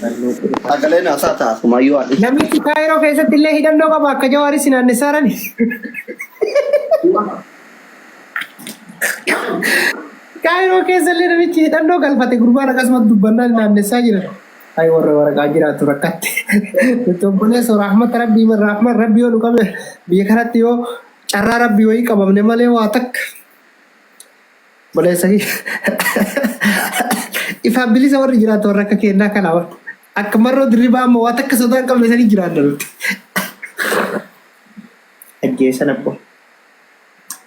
Sagaleen haasaa ta'a sumayyuu haadhi. Namichi Kaayiroo keessatti illee hidhannoo qaba akka Jawaaris naannessaa jirani. Kaayiroo keessa illee namichi hidhannoo galfate gurbaan akkasumas dubbannaan naannessaa jiran. Ay warra waraqaa jiraatu rakkatte. Nuti obboleessa rahmata rabbii rahman rabbii yoo nu qabe biyya kanatti yoo carraa rabbii wayii qabamne malee waa takka. Obboleessa ifaan bilisa warri jiraatu warra akka kennaa kana akka marroo dirribaa amma waa takka sodaa hin qabne sanii jiraanna nuti. Ajjeesan abbo.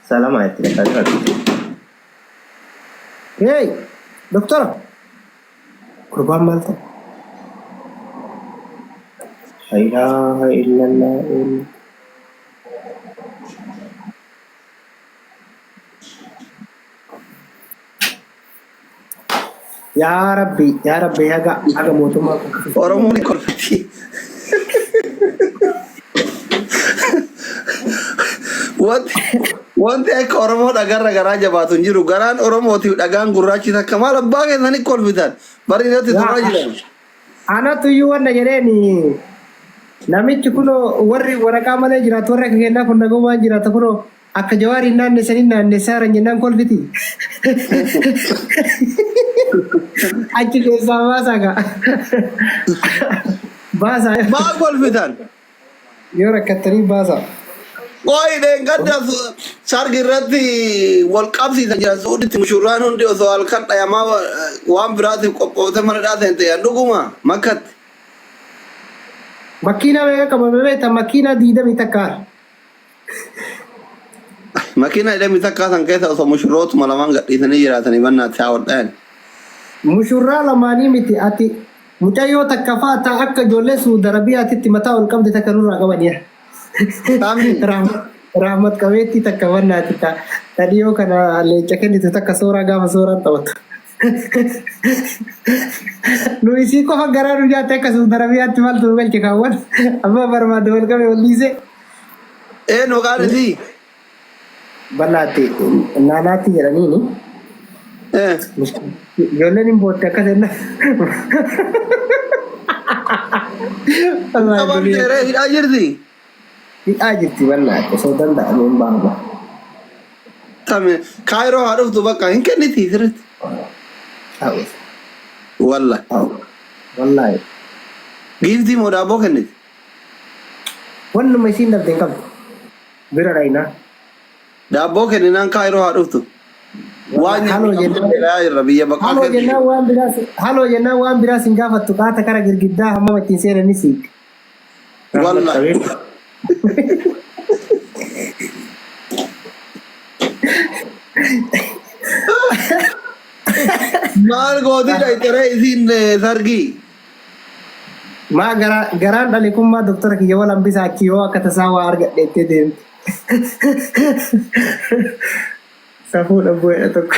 Salama itti dhaqaa jiraatu. Hey, doktora. Gurbaan maal ta'e? La ilaha illallah. Yaa Rabbi, yaa Rabbi haga haga mootummaa Oromoon kolfiti. Wanti wanti akka Oromoo dhagarra garaa jabaatu hin jiru. Garaan Oromootiif dhagaan gurraachi takka maal abbaa keessanii kolfitan. Bari irratti turaa jiran. Anatu iyyuu wanna jedheeni namichi kunoo warri waraqaa malee jiraatu warri akka kennaa kun nagumaan jiraatu kunoo akka jawaariin naannesanii naannessaa jiran jennaan kolfiti. Achi keessaa baasaa gaa. Baasaa Maal kolfitan? yoo rakkattanii baasaa. Qoyi dheengadda sargi irratti wal qabsiisan jiran Suuditti mushurraan hundi osoo halkan dhayamaa waan biraatiif qophoofte mana dhaasen ta'an dhuguma makkatti. Makiinaa meeqa qabame beektaa? Makiinaa 21. Makiina jedhami takkaa san keessa osoo mushurrootuma lamaan gadhiisanii jiraatanii bannaatti haa wal dhayan. Mushurraa lamaanii miti ati mucayyoo takka fa'aa ta'a akka ijoollee Suudi Arabiyaatitti mataa ol qabde takka nurraa qabaniya. Taamni Rahmat qabeettii takka bannaati ta ta dhiyoo kana leenca kennitu takka sooraa gaafa sooraan taphatu. Nu isii qofa garaa nu nyaatte akka Suudi Arabiyaatti maaltu nu galche kaawwan abbaa barbaade wal qabe wal dhiise. Een maqaan isii? Bannaatti naanaatti jedhaniini. Ijoolleen hin bootte akkas jenna. Qabamtee ree hidhaa jirti? Hidhaa jirti bannaatti osoo danda'ame hin baama. Tame Kaayiroo haa dhuftu bakka hin kenniti sirriitti. Walla. Wallaahi. Giiftii moo daabboo kenniti? Wannuma isiin dhabde hin qabdu. Bira dhayinaa. Daabboo kenninaan Kaayiroo haa dhuftu. Waan Haloo nyaanni jennaan. beelaa jirra biyya baqaa Haloo keessa jennaan jiru. waan biraas haloo jennaan waan biraas hin gaafattu qaata kara girgiddaa hammam ittiin seenanis hiik. Walla. Maal gooti dhayxeree isiin sargii? Maa garaan dhale kun maa doktora kiyya wal hambisa achi yoo akka tasaa waa argadhe jettee deemti. Safuu dhabbu'eedha tokko.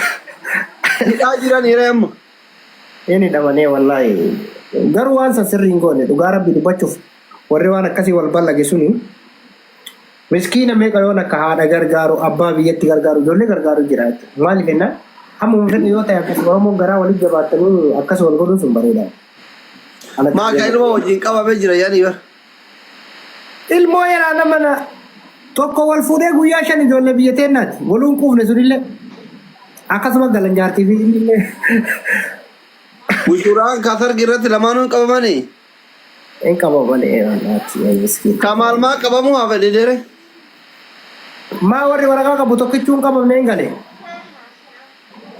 Hidhaa jiran hiree amma. Inni hidhamanii wallaahi. Garuu waan san sirrii hin goone dhugaa rabbi dubbachuuf warri waan akkasii wal ballage suni miskiina meeqa yoon akka haadha gargaaru abbaa biyyatti gargaaru ijoollee gargaaru jira jechuudha. Maaliif jennaan hammuma fedhe yoo ta'e akkasuma Oromoon garaa walitti jabaattanii akkas wal godhuun sun bareedaadha. Alatti Maa ka ilma wajjin qabamee jira yaani bar. Ilmoo yaraa nama na tokko wal fuudhee guyyaa 5 ijoollee biyya teennaati. Waluun quufne sunillee akkasuma galan jaartii fi innillee. Mushuraan ka sargi irratti lamaanuu hin qabamanii? Hin qabamanii wallahi miskiin. Kamaal maa qabamuu haa fedhe dere? Maa warri waraqaa qabu tokkichuu hin qabamne hin gale.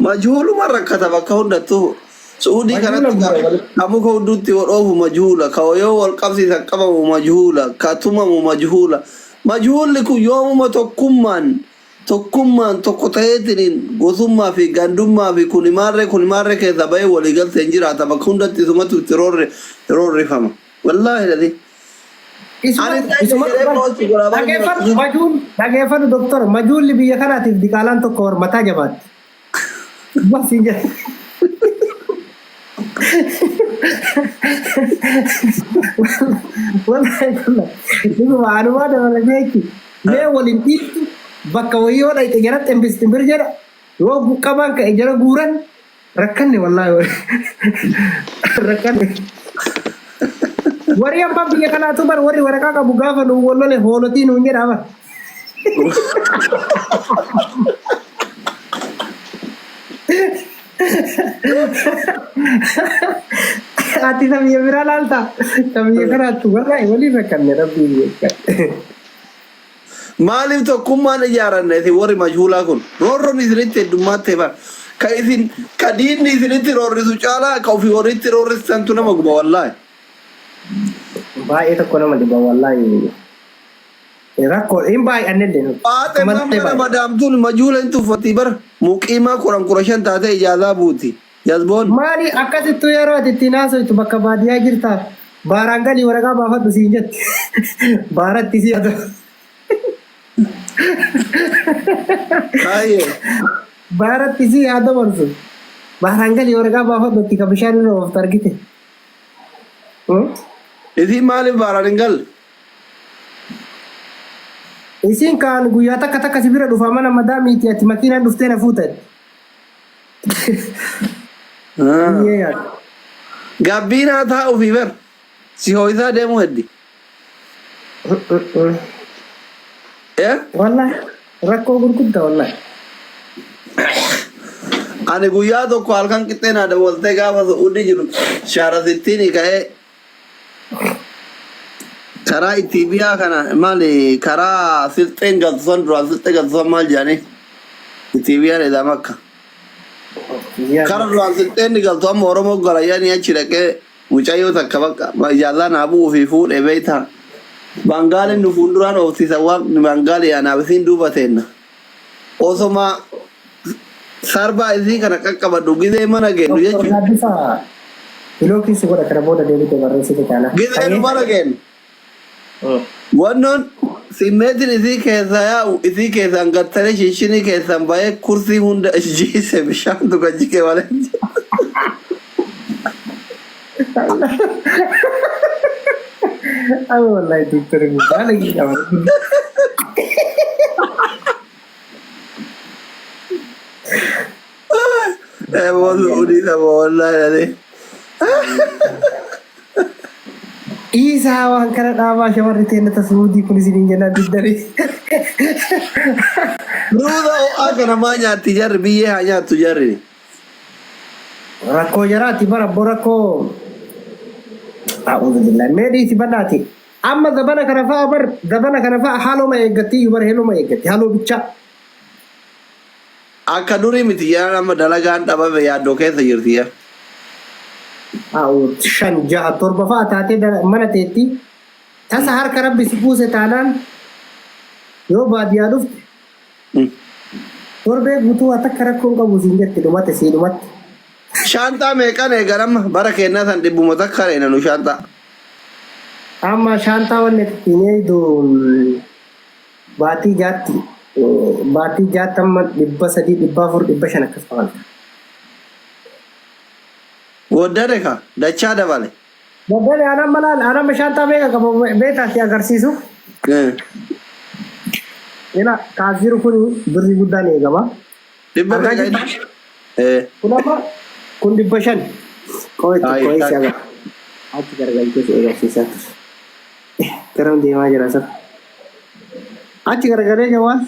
Majhuuluma rakkata bakka hundattuu. Su'uudii Majhuula kanatti gubaa wal. ka muka hudduutti wal oofu majhuula, ka yoo wal qabsiisan qabamu majhuula, ka tumamu majhuula. Majhuulli kun yoomuma tokkummaan tokkummaan tokko ta'eetiniin gosummaa fi gandummaa fi kuni maarree kuni maarree keessaa bahee walii galteen jiraata bakka hundatti isumatu itti roorri roorrifama. Wallaahi ladii. Ani Isumatu ta'e isumatu jedhee bar poostii godhaa bara dhageeffadhu jira. majuun dhageeffadhu doktor majuulli biyya kanaatiif diqaalaan tokko war mataa jabaatti. Basi jedhe. Wallahi wallahi. Dhuguma anumaa dabalatee jechuudha. Mee waliin dhiiftu bakka wayii yoo dhayxe jara ximbis ximbir jedha yoo qabaan ka'e jara guuran rakkanne wallahi rakkanne. Warri abbaan biyya kanaatu bar warri waraqaa qabu gaafa nu wal lole hoolotii nuun jedha bar. Ati ta biyya biraa laalta. Ta biyya kanaattu wallahi waliin rakkanne rabbiin jecha. Maaliif tokkummaan ijaaranne isin warri majhuulaa kun? Roorroon isinitti heddummaatti bar. Ka isin ka diinni isinitti roorrisu caalaa ka ofii walitti roorristantu nama guba wallaahi. Baay'ee tokko nama dhiba wallahi. Rakkoo hin baay'annellee nuti. Faaxe Akka malee mana baay'anne. madaamtuun majhuula hin tuffatii bar. Muqiimaa 10 15 taatee ijaazaa buuti. Jazboon. Maali akkasittuu yeroo ati ittiin haasoytu bakka baadiyyaa jirtaa baaraan galii waraqaa baafadhu siin jetti. Baaratti si adu. Baay'ee. Baaratti si haa dabarsu. Baaraan galii waraqaa baafadhu itti ka bishaan irra ooftu argite. Isiin maaliif baaraan hin galle? Isiin kaan guyyaa takka takka si bira dhufa mana madaamiiti ati makiinaan dhuftee na fuuta. Biyyee yaadu. Gabbiinaa taa'uufi bar. Si hoo'isaa deemuu heddi. Eh? Wallahi rakkoo gurguddaa wallahi. Ani guyyaa tokko halkan qixxee naa dawwaltee gaafa su'uudii jiru shaara sittiin ka'ee karaa Itiibiyaa kana maali karaa silxeen galtu san duraan silxee galtu san maal jedhanii Itiibiyaan edaa makka. Kara duraan silxeen ni galtu amma Oromoo galayyanii achi dhaqee mucayyoo takka bakka ijaazaa naa bu'uu fi fuudhee beektaa. Baangaaliin nu fuulduraan oofsiisa waaqni Baangaalii anaaf isiin duuba teenna. Osoma sarbaa isii kana qaqqabadhu gizee mana geennu Doktor jechuudha. Gaaddisaa bilookii si godha kana booda deebitee barreessite taana. Gizee nu mana geennu. Wannoon simmeetiin isii keessaa yaa'u isii keessaan gattanii shinshinii keessaan ba'ee kursii hunda jiise bishaantu kan jige malee. Ay wallahi doktor baala qaba. Wallahi wallahi alee. Dhiisaa waan kana dhaabaa shamarri teenna tasmuudii kun isiniin jennaan diddanii. Ruuza ho'aa kana maa nyaatti jarri biyyee haa nyaattu jarri. Rakkoo jaraati bara abbo rakkoo. A'uudhu billahi mee dhiisi badhaati. Amma zabana kana fa'a bar zabana kana fa'a haaloma eeggatti iyyuu bar heloma eeggatti haaloo bichaa. Akka durii miti yeraan amma dalagaan dhabame yaaddoo keessa jirti yaa. A'uud shan jaha torba fa'a taatee mana teetti tasa harka rabbi si buuse taanaan yoo baadiyyaa dhufte torbee guutuu waa takka rakkoo hin qabu siin jetti dhumate sii dhumatti. Shaanxaa meeqan eegan amma bara keennaa san dhibbuma takka reena nu shaanxaa. Amma shaanxaa wanni ittiin eegdu baatii jaatti baatii jaatti amma 300 400 500 akkas kafalta. Waddade ka dachaa dabale. Waddade an amma laal an amma shaanxaa meeqa qaba beektaa si agarsiisu. Ila kaas jiru kun birrii guddaan eegama. Dhibba Argaa meeqa jirta? inni? Eh. Kun amma kun 500. Qoy Ayi, tokko si takka. agarsiisa. Achi garagalchee si agarsiisaa ture. Garam deemaa jira sir. Achi garagalee jawaal.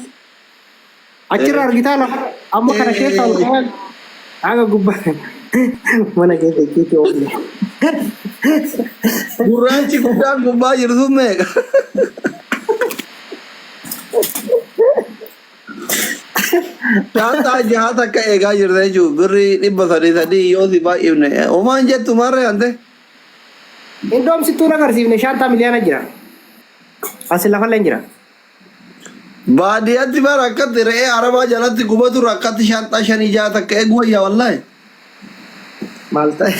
Achirra argitaa lafa amma kana keessa ol ka'an haga gubbaa mana keessa itti oofne. Gurraachi guddaan gubbaa jiru sun meeqa? Shaanxaa jaha takka eegaa jirta jechuun birrii 300 sadii yoo si baay'ifne homaan jettu maarree ante. Indoom sittuu agarsiifne shaanxaa miliyaana jira. Asi lafallee jira. Baadiyyaatti bara akkatti re'ee arabaa jalatti gubatu irra akkatti shaanxaa shanii jaha takka eegu wayya wallaahi. Maal ta'e?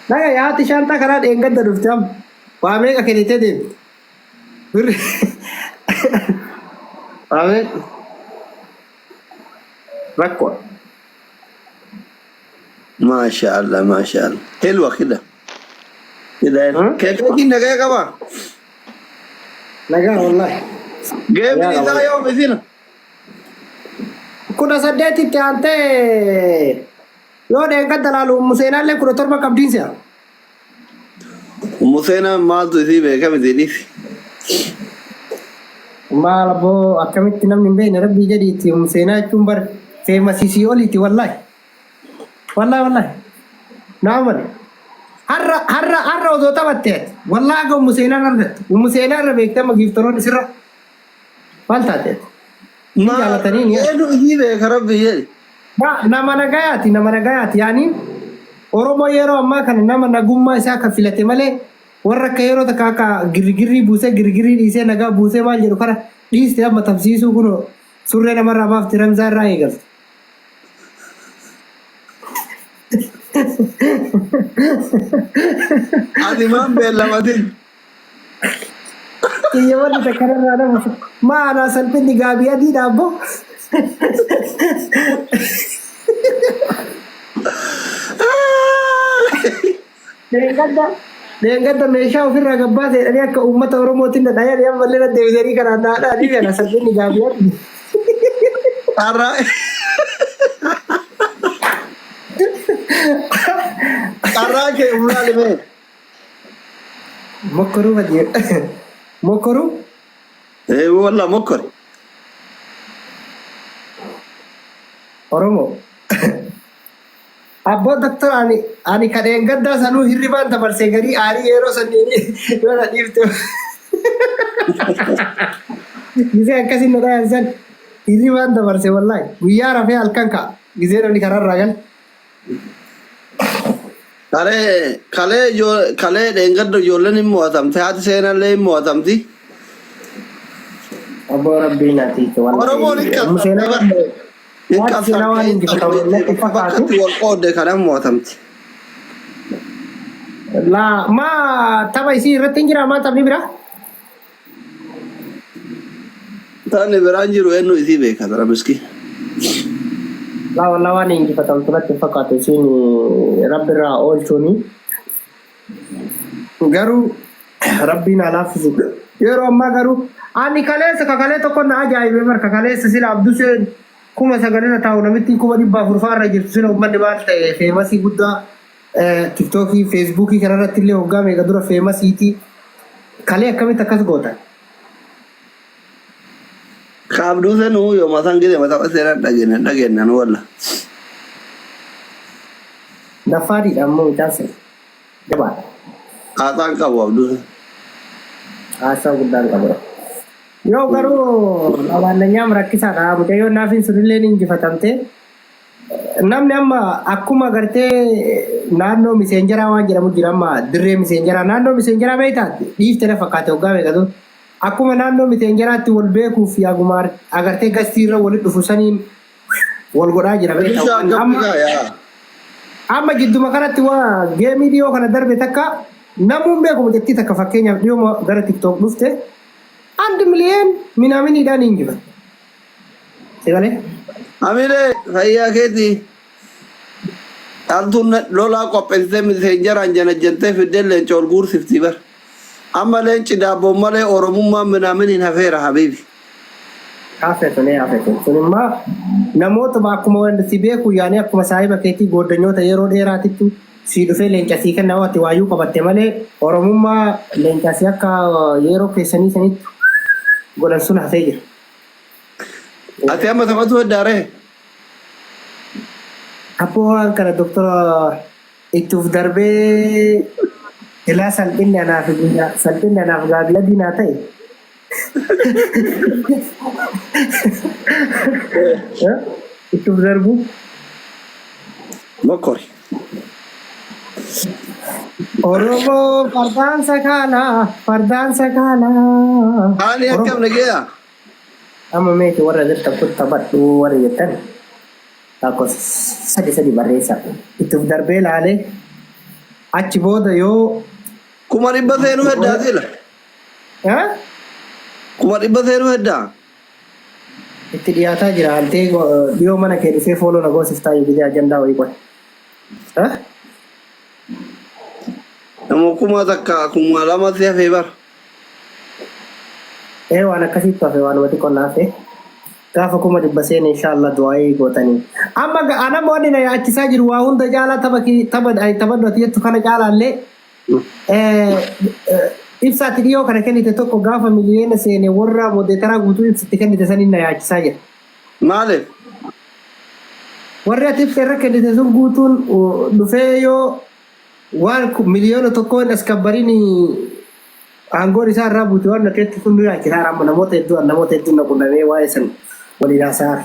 Naga yaati shaanxaa karaa dheengadda dhufte amma. Waa meeqa kennitee deemte? Birri. Waa meeqa? Rakkoo. Maasha Allah maasha Allah. Helwa kida. Kida. Keekeetiin nagaya qaba. Nagaa wallahi. Geemni isaa yoom isina? 18tti aantee yoo dheengadda laalu Ummu Seenaallee 17 qabdiin si'a. Ummu Seenaan maaltu isii beeka miti dhiisi. Maal abboo, akkamitti namni hin beekne? Rabbii jedhiitti, Ummu Seenaa jechuun bar famous sii oliiti, wallahi. Wallahi, wallahi. Naa malee. Har'a har'a har'a osoo taphatte ati wallahi akka Ummu Seenaan argattu. Ummu Seenaa irra beekte amma giiftoroonni sirra. Maal taate ati? Ni Maal jaalatanii ni eenyu isii beeka, rabbii jedhi. Nama nagayaati, nama nagayaati. Yaani Oromoo yeroo ammaa kana nama nagummaa isaa kan filate malee warra akka yeroo takka akka girgirrii buusee, girgirrii dhiisee, nagaa buusee maal jedhu kana dhiiste. Amma tamsiisuu kun surree namarraa baafti, ramzaa irraa eegalte. Ati maan beellamatin? Kiyya wanni takka narraa nama maa anaa salphinni gaabii adii dhaabbo. Dheengadda dheengadda meeshaa ofirraa gabbaase jedhanii akka uummata Oromootiin na dhayanii, ammallee na deebisanii kanaan dhaadhaa ni gala salphinni gaabii adii. Carraa carraa kee ulaali mee. Mokkoruu badii. Mokkoruu. Ee walla, mokkori. Oromoo. Abboo doktor, ani ka dheengaddaa sanuu hirribaan dabarsee garii aarii yeroo sanii yoo na dhiifte. Gisee akkasiin na dhayan san hirribaan dabarse, wallahi. Guyyaa rafee halkan ka'a. Gisee namni karaarraa gale. Kalee kalee kalee dheengadda ijoolleen hin mo'atamte, haati seenallee hin mo'atamti. Abboo rabbiin ati Oromoon hin wallahi. Museenaa qabsamte. Hin haati seenaa waan qabsamte, hin injifatamu natti qabsamte, fakkaatu. bakkatti wal qoodde kanan mo'atamti. Laa, maa tapha isii irratti hin jira, maa taphni biraa? Taani biraan jiru eenyu isii beeka tara miski. Laa, wallaa, waan injifatamtu natti hin fakkaatu isiin, rabbi irraa oolchuuni. Garuu rabbiin haa laaffisu. Yeroo ammaa garuu ani kaleessa kakalee tokko na ajaa'ibe bar. Kaleessa sila Abduseen 9,000 irra taa'u, namitti 400,000 fa'aa irra jirtu, sila uummanni maal ta'e? Famous guddaa TikTokii, Facebookii kanarratti illee waggaa meeqa dura famousiiti. Kalee akkamitti akkas gootan? Ka Abduu seenuu yooma san gide mata seenaa dhageenya dhageenyaan walla. Naffaadhiidha ammoo mucaan sun. Jabaadha. Haasaan qabu Abduu. Haasaa guddaan qabu. Yoo garuu abaannanyaam rakkisaadha. Mucayyoon naafiin sunillee ni injifatamte. Namni amma akkuma gartee naannoo miseenjaraa waan jedhamu jira, amma dirree miseenjaraa, naannoo miseenjaraa beektaa, dhiifte na fakkaate waggaa meeqatu. Akkuma naannoo miseenjaraatti wal beekuu fi aguma agartee gastii irra walitti dhufu saniin wal godhaa jira beektaa. Bishaan Amma gammi yaa. amma jidduma kanatti waa geemii dhiyoo kana darbe takka namuun beeku, mucattii takka fakkeenyaaf dhiyooma gara TikTok dhufte, 1 miliyoon minaaminiidhaan injifatte. Sigalee? Amilee, fayyaa keetii. Dhaltuun lolaa qopheessitee miseenjaraan janajjantee fiddee leenca ol guursifti bar. Amma leenci daabboon malee Oromummaan minaaminiin hafeera, habiibi. Hafe sun, hafe sun. Sun immoo namootuma akkuma wanti si beeku, yaani akkuma saahiba keetii gooddanyoota yeroo dheeraatitti si dhufee leenca sii kenna ati waayyuu qabatte malee Oromummaa leenca si akka yeroo keessanii sanitti godhan sun hafee jira. Ati amma taphatu heddaaree? Abboo, waan kana doktora ittuuf darbee ilaa salphinni anaaf guyyaa salphinni anaaf gaabii adii naa ta'e. Ittuuf darbu. Mokkori. Oromoo fardaan sakaalaa, fardaan sakaalaa. Haali akkam nageeya? Amma meeti warra jirtan kun taphadhu warri jettan lakkoofsa sadi sadi barreessa. Ittuuf darbee laalee achi booda yoo 100,000 seenuu heddaa sila. Eh? 100,000 seenuu heddaa. Itti dhiyaataa jira. Antee dhiyoo mana kee dhufee follow na goosiftaa yoo gidee ajandaa wayii qoy. Eh? Nama 1,000, 2,000 si hafee bara. Ee, waan akkasiitu hafe, waanuma xiqqoo na hafe. Gaafa 100,000 seene inshallah du'aayii gootanii. Amma anamma wanni na yaachisaa jiru waa hunda caalaa tapha tapha ani taphadhu ati jettu kana caalaallee ibsa ati dhiyoo kana kennite tokko gaafa miliyoona seene warra modeetaraa guutuu ibsa itti kennite saniin na yaachisaa jira. Maaliif? Warri ati ibsa irra kennite sun guutuun dhufee yoo waan 1 million as kabbariin aangoon isaa irraa buute waan naqeetti kun nu yaachisaa amma namoota hedduu namoota hedduun na qunnamee waa'ee san waliin haasa'aa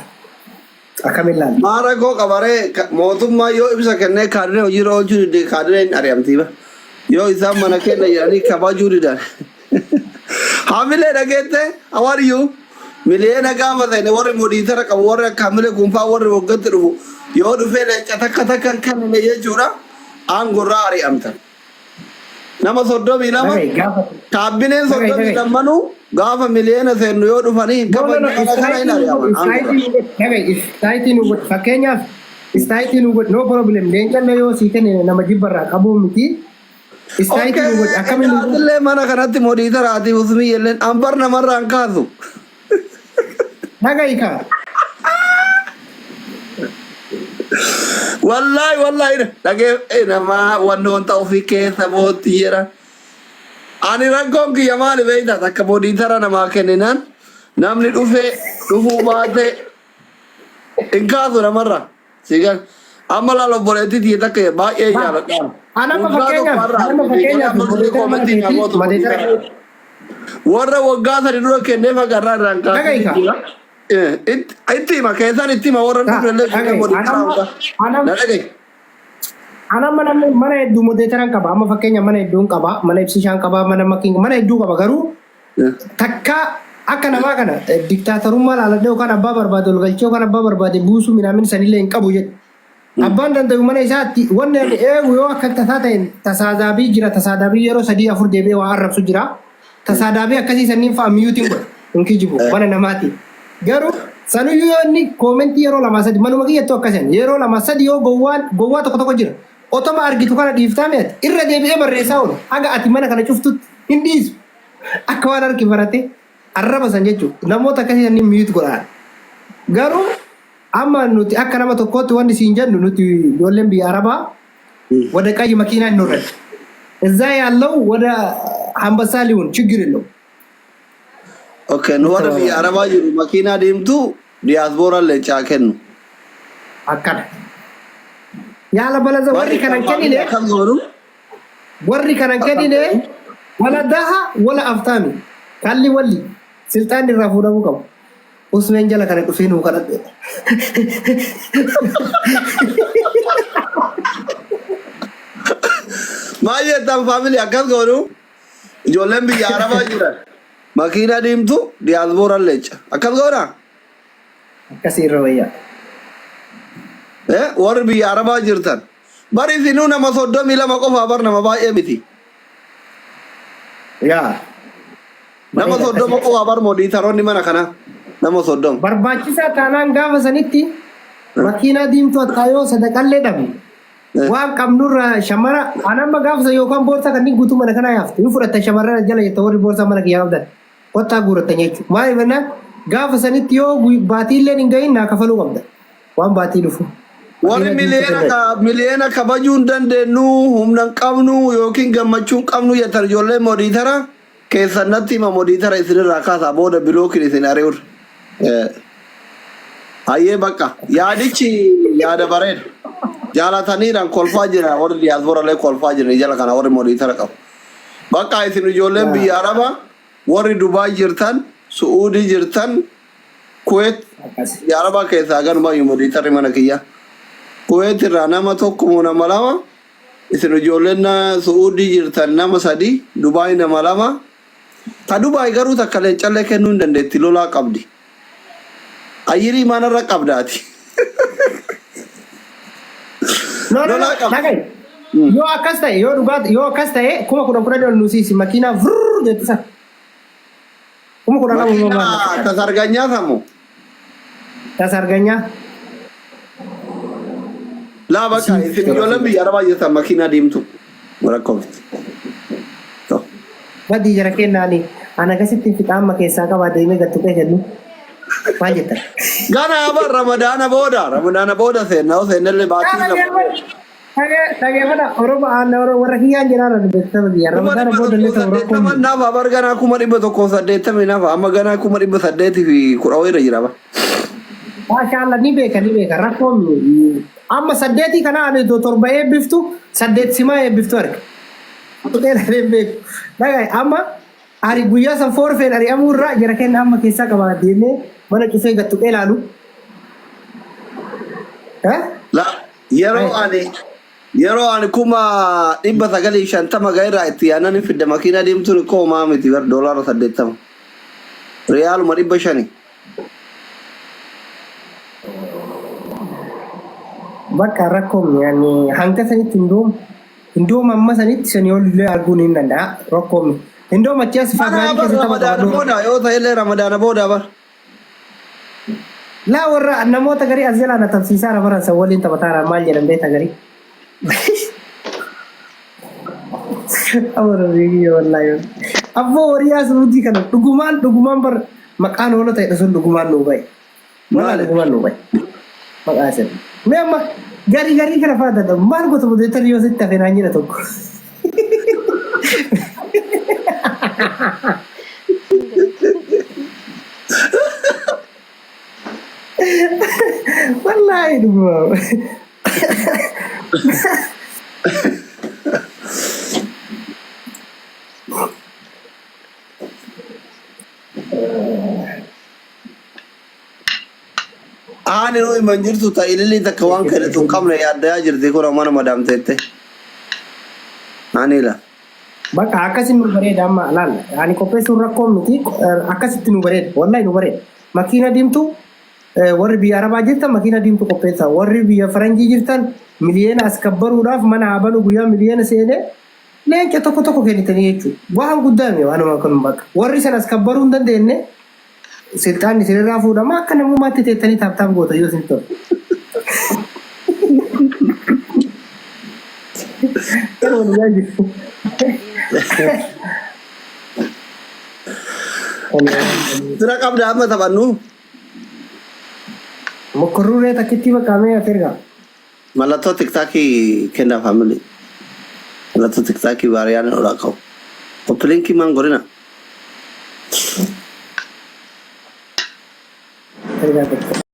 akkamiin laalla. Maa rakkoo qabaree mootummaa yoo ibsa kennee kaadiree hojiirra oolchuu dide kaadireen ari'amtii ba. Yoo isaan mana kenna jedhanii kabajuu didan. Hamilee dhageette, how are you? Miliyoona gaafa seene warri modiitara qabu warri akka hamilee kunfaa warri waggaatti dhufu yoo dhufee leenca takka takka hin kennine jechuudha aangorraa ari'amtan. Nama 32 Dhaga'i gaafa kaabbineen dhaga'i soddomii dhaga'i. lammanuu gaafa miliyoona seennu yoo dhufanii hin No, no, no. kabajne kana kana hin Istaayitii nu godhi. ari'aman aangorraa. Istaayitii nu godhi. Dhaga'i istaayitii nu godhi. Fakkeenyaaf istaayitii nu godhi. No problem. Leencallee yoo sii kennine nama jibbarraa qabuu miti. Istaayitii nu godhi. Akkamiin nu godhi? Illee mana kanatti modiitara ati usmii illeen ambar namarraa hin kaasu. Dhaga'i kaa. Wallaahi wallaahi dhagee namaa wanni wanta ofii keessa bootti jedha. Ani rakkoon kiyya maali beektaa takka modiitara namaa kenninaan namni dhufee dhufuu baate hin kaasu namarraa. Sigal amma laal obboleettii tiyya takka baay'ee jaaladha. Anamma Waggaa tokko fakkeenyaaf har'a anamma fakkeenyaaf amma modeetara mana koomentii naa keetii gootu modeetara modiitara. Warra waggaa 3 dura kenneef haga irraa hin dhaga'i kaasin kaa. jira. Itti hima keessaan itti hima warra Kaa dhufne illee fuudhee dhaga'i. modiitara Anamma hunda. anam Na dhaga'i. Anamma namni mana hedduu modeetaran qaba. Amma fakkeenya mana hedduun qaba. Mana ibsishaan qaba. Mana makiin mana hedduu qaba. Garuu takka akka namaa kana diktaatarummaa laaladhee yookaan abbaa barbaade ol galchee yookaan abbaa barbaade buusuu minaamin sanillee hin qabu jedhu. Abbaan danda'u mana isaatti wanni ani eegu yoo akka tasaa ta'e tasaadaabii jira tasaadaabii yeroo sadii afur deebi'ee waa arrabsu jira. Tasaadaabii akkasii sanniin fa'a miyuutiin godha. Hin kijibu mana namaati. Garuu sanuyyuu yoo inni koomentii yeroo lamaa sadi manuma kiyyattuu akkasan yeroo lama sadi yoo gowwaan gowwaa tokko tokko jira. Otoma argitu kana dhiiftaa mi'ati irra deebi'ee barreessaa oolu haga ati mana kana cuftutti hin dhiisu. Akka waan harki barate arraba san jechuudha. Namoota akkasii sanniin miyuut godhaan. Garuu amma nuti akka nama tokkootti wanni siin jennu nuti ijoolleen biyya Arabaa ወደ ቀይ መኪና እንውረድ። እዛ ያለው ወደ አንበሳ ሊሆን ችግር የለው። Okay, nu warra biyya Arabaa jiru makiinaa deemtu diyaaspooraan leencaa kennu. Akkana yaala balaza warri kanan kennine Akkam goonu? Warri kanan kennine wala daha wala aftaami kalli walli silxaan irraa fuudhamuu qabu. Usmeen jala kana dhufee nuu kadhadhe. Maal jettan faamilii akkas goonu? Ijoolleen biyya Arabaa jiran makiinaa deemtu diyaaspooraan leenca. Akkas goonaa? Akkasii irra wayyaa. Warri biyya Arabaa jirtan. Bari isinuu nama 32 qofaa bar nama baay'ee miti. Yaa. Nama 30 qofaa bar moodiitaroonni mana kanaa. Nama 30. Barbaachisaa taanaan gaafa sanitti makiinaa diimtuu attaayoo sadaqallee dhabne. Waan qabnurraa shamara anamma gaafa san yookaan boorsaa kanneen guutuu mana kanaa yaaftu yoo fudhattan shamarran jala jetta warri boorsaa mana kiyyaa qabdan kottaa guurattan jechuudha. Maaliif jennaan gaafa sanitti yoo baatiilleen hin gahin naa kafaluu qabda. Waan baatii dhufu. Warri Makiinaa diimtuu miliyoona danda'e. ka miliyoona kabajuu hin dandeenyu humna hin qabnu yookiin gammachuu hin qabnu jettan ijoollee modiitara keessan natti hima modiitara isinirraa kaasaa booda bilookiin isin ari'uun. Hayyee bakka yaadichi yaada bareeda. Jaalataniidhaan kolfaa jira warri diyaaspooraalee kolfaa jiran jala kana warri modiitara qabu. Bakka isin ijoolleen biyya Arabaa warri Dubaay jirtan, Su'uudii jirtan, Kuweet Akkas. biyya Arabaa keessaa ganumayyuu modiitarri mana kiyya. Kuweet irraa nama tokko moo nama lama isin ijoolleen Su'uudii jirtan nama sadi, Dubaay nama lama. Ta Dubaay garuu takka leencallee kennuu hin dandeetti lolaa qabdi. Ayyirii manarra qabdaati. No, no, no. Lolaa qabdi. Dhaga'i. Yoo akkas ta'e yoo dhugaa yoo akkas ta'e 10,000 10,000 ol nuusiisi makiinaa vrrr jettu sana. 12,000 Makiinaa tasarganyaa samu. Tasarganyaa. Laa bakka isin ijoolleen biyya Arabaa jirtan makiinaa deemtu. Rakkoofti. Badii jara kennaani. Ana akkasitti fixa amma keessaa qabaa deemee gattu kee kennu. Maal jettan? Ganaa bar Ramadaana booda Ramadaana booda seenna yoo seennellee baatii lama. Dhageeffadha Oromoo aanna Oromoo warra kiyyaan jiraara beeksisa biyya Kuma Ramadaana dhibba booda illee tokkoo ta'u rakkoon saddeettaman nafa bar ganaa 880,000 nafa amma ganaa 810,000 wayirra jira bar. Maashaallah ni beeka ni beeka rakkoon amma saddeetii kana ani iddoo torba eebbiftu saddeet simaa eebbiftu arga. Tuqee lafee hin beeku. Dhagaye amma ani guyyaa san foorfeen ari'amuu irraa jara kenna amma keessaa qabaa deemee mana cufee gad tuqee laalu. Eh? La yeroo ani yeroo ani 950,000 ga'e irraa itti yaanan hin fidda makiinaa deemtuun koo homaa miti bar doolaara 80. Riyaaluma 500. Bakka rakkoon yani hanga sanitti hin duum Indoom amma sanitti sanii ol illee arguun hin danda'a rakkoon Indoom achi as Anaa Faabraayii bar keessa tapha Ramadaana qabadhu. booda yoo ta'e illee Ramadaana booda bar. Laa warra namoota garii as jalaa na tabsiisaa rabaran san waliin taphataara maal jedhan beekta garii. Amara beekiyya wallaahi. Abboo horiyaa suudii kana dhugumaan dhugumaan bar maqaan hoola ta'e sun dhugumaan nuu ba'e. Wallaahi Maali? dhugumaan nuu ba'e. Maqaa isin. Mee amma garii garii kana fa'aa dadhabu maal goota bodeettan yoo sitti hafe naan jedha tokko. Wallaahi dhugumaa. Aani nu himan jirtu ta ililii takka waan kennitu hin qabne yaaddayaa jirti kun mana madaam teette. Ani la. Bakka akkasi nu bareeda amma laal ani qopheessuun rakkoo miti akkasitti nu bareeda wallahi nu bareeda makiina diimtuu warri biyya arabaa jirtan makiina diimtuu qopheessaa warri biyya faranjii jirtan miliyeena as kabbaruudhaaf mana haa banu guyyaa miliyeena seenee leenca tokko tokko kennitanii jechuudha waan guddaa mi waanuma kun bakka warri san as kabbaruu hin dandeenye Silxaanni isinirraa fuudhama akka namummaatti teettanii taap taap goota yoo isin tole. Yeroo walii jiru. Fira qabda amma taphannu. Mokkorruuree takkitti bakka mee ati ergaa. Mallattoo tiktaakii kennaa faamilii. Mallattoo tiktaakii baariyaan olaa qabu. Koppiliinkii maan godhina. Ergaa tokko.